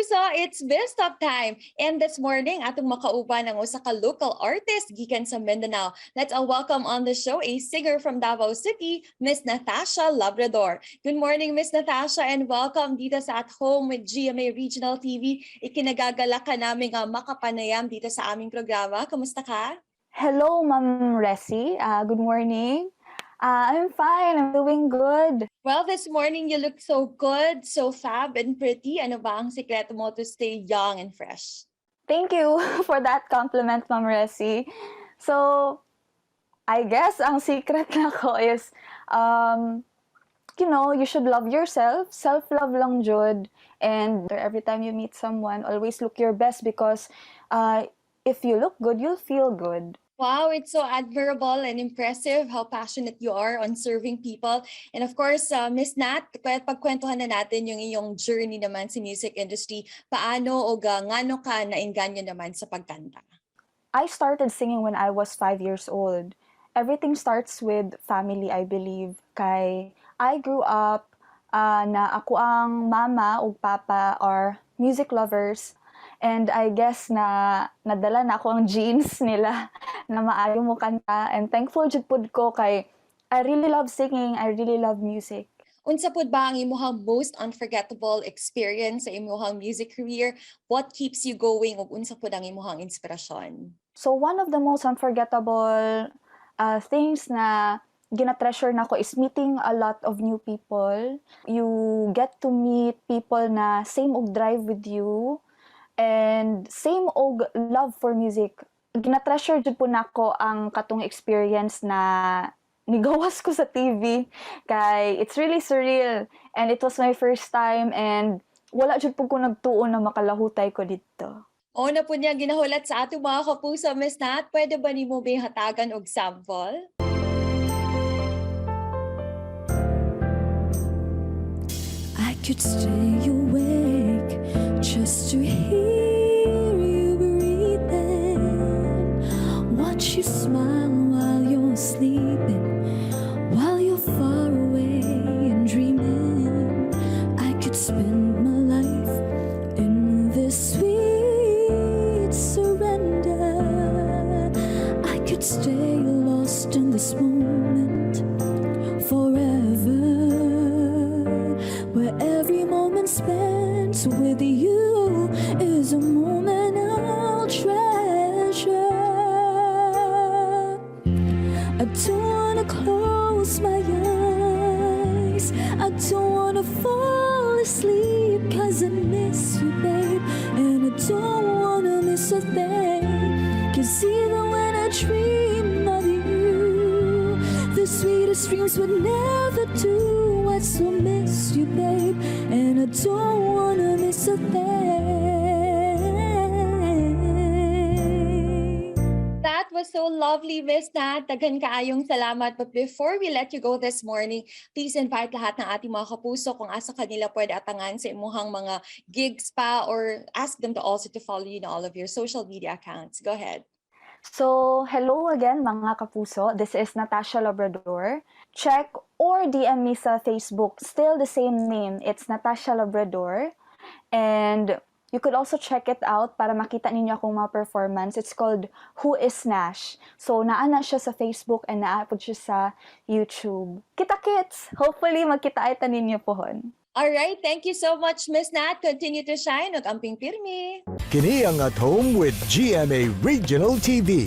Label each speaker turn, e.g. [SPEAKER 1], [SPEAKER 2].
[SPEAKER 1] Kapuso, it's Biz Talk time. And this morning, atong makauban ang usa ka local artist gikan sa Mindanao. Let's all welcome on the show a singer from Davao City, Miss Natasha Labrador. Good morning, Miss Natasha, and welcome dito sa At Home with GMA Regional TV. Ikinagagalak ka namin nga makapanayam dito sa aming programa. Kamusta ka?
[SPEAKER 2] Hello, Ma'am Resi. Good morning. I'm fine. I'm doing good.
[SPEAKER 1] Well, this morning you look so good, so fab and pretty. Ano ba ang sikreto mo to stay young and fresh?
[SPEAKER 2] Thank you for that compliment, Ma'am Resi. So, I guess ang secret nako is, you should love yourself. Self-love lang jud. And every time you meet someone, always look your best because if you look good, you'll feel good.
[SPEAKER 1] Wow, it's so admirable and impressive how passionate you are on serving people. And of course, Miss Nat, pagkwentuhan na natin yung iyong journey naman sa music industry. Paano o ngano ka nainganyo naman sa pagkanta?
[SPEAKER 2] I started singing when I was 5 years old. Everything starts with family, I believe. Kay I grew up na akoang mama ug papa are music lovers. And I guess na nadala nako ang genes nila na maayo mo kanta, and thankful jud pud ko kay I really love singing, I really love music.
[SPEAKER 1] Unsa pud ba ang imuhang most unforgettable experience sa imuhang music career? What keeps you going ug unsa pud ang imuhang inspirasyon?
[SPEAKER 2] So one of the most unforgettable things na gina-treasure nako is meeting a lot of new people. You get to meet people na same og drive with you and same og love for music. Gina-treasure jud po nako ang katong experience na nigawas ko sa TV kay it's really surreal and it was my first time and wala jud pud ko nagtuo na makalahutay ko didto.
[SPEAKER 1] Mao na pud niya ginahulat sa atong mga kapuso, Miss Nat. Pwede ba nimo ba hatagan og sample?
[SPEAKER 3] I could stay awake just to hear you breathing. Watch you smile while you're sleeping, while you're far away and dreaming. I could spend my life in this sweet surrender. I could stay lost in this moment forever, where every moment spent with you is a moment I'll treasure. I don't wanna close my eyes, I don't wanna fall asleep, 'cause I miss you, babe, and I don't wanna miss a thing. 'Cause even when I dream of you, the sweetest dreams would never do. I still miss you, babe, and I don't wanna miss a thing.
[SPEAKER 1] That was so lovely, Miss Nat. Daghan kaayong salamat. But before we let you go this morning, please invite lahat ng ating mga kapuso kung asa kanila pwede atangan sa imuhang mga gigs pa or ask them to also to follow you in all of your social media accounts. Go ahead.
[SPEAKER 2] So, hello again, mga kapuso. This is Natasha Labrador. Check or DM me sa Facebook. Still the same name. It's Natasha Labrador. And you could also check it out para makita ninyo akong mga performance. It's called Who is Nash. So, naa na siya sa Facebook and naa pud siya sa YouTube. Kita kits! Hopefully, magkita ta ninyo pohon.
[SPEAKER 1] All right, thank you so much, Miss Nat. Continue to shine. Ug amping pirmi.
[SPEAKER 4] Kini ang At Home with GMA Regional TV.